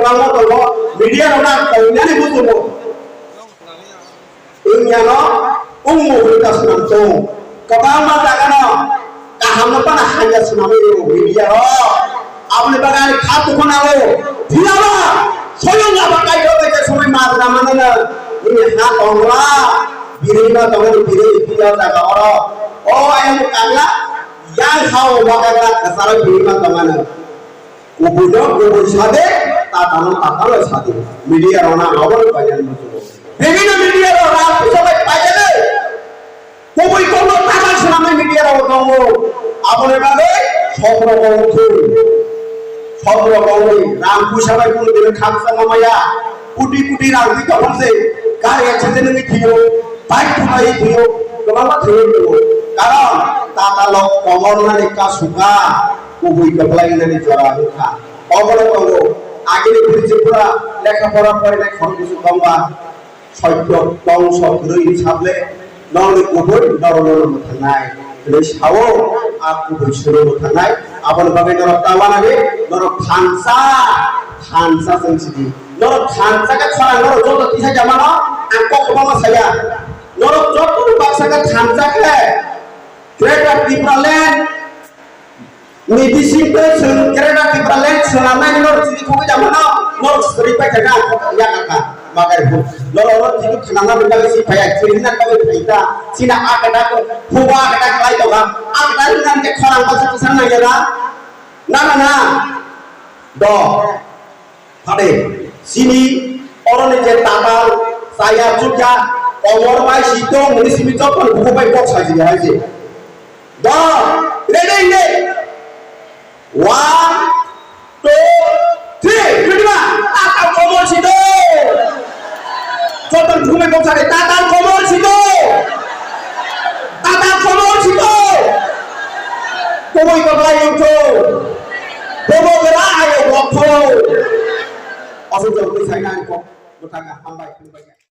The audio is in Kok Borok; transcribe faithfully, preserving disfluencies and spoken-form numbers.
Tamo tongo, media rok na tongmani butugo. Wngya no, wngmo hwnwi ta swnam tongo. Kwbangma jaga no, kaham no pana hanja swnamwi rwo media rok. Aboni bagwi ani kha tukuna o, phiyaba, soyong aba kaitor bai khe somoi majra manana, nini ha tongla, birima tongani birima jaga oro. O ayang kagla, yang ha o bagagla, kasaro birima tongana. Kubui no kubui sade, tata no tata no sade. Media rok na abo no paijak muchungo. Bibhinno media rok rang puisa bai paijak de. Kubui kok no tata swnamwi media rok tongo. Abo ni bagwi sopro kong thung. Sopro kong thung. Rang puisa bai kunu dino khaksa mamaya. Kuti kuti rang di tong se. Gari accident ni thiyo. Bike thumai thiyo. Kwbangma thiyo. Karon tata lok komor nani kasuka. Kubui kwplai nani jora wngkha. Obono tongo, agini bwrwi je pura lekha pora porinai khorok bwswk tongba, sotyo tong sot kwrwi hinwi sable, nokni kubui norokno mwthangnai hinwi sao, a kubui suno mwthangnai. Aboni bagwi norok ta uanani, norok thansa, thansa chwng sidi. Norok thansa khe khorang norok joto tisa jamano, ang kok kwbangma saya. Norok joto baksa khe thansa khe, Greater Tipraland, Ni bisingtwi chwng Greater Tipraland swnamnai norok chini thugwi tongmano, norok swrwi pai kha, yakar kha, magai bu. Norok oro chini khnana bagwi si phaiya, chini hwnna bagwi phai ta, chini a kwtak, hubo a kwtak khlai tongkha, a kwtak hwnna hwnkhe khorang baksa kwchang nangya na? Na, na, na. Do. Hade, chini oroni je tatal, chaya, chukya, komor bai sitong, hwnwi simi joto buku bai kok sajini hai je. Do, ready, ready. One, two, three. Ready ba? Tatal komor sitong. Joto buku bai kok sajini, tatal komor sitong. Tatal komor sitong. Kubui kwplai wngthung. Bobo gra ayo wngthung. Aswk jora twi saina ani kok bwthaga hambai hambai.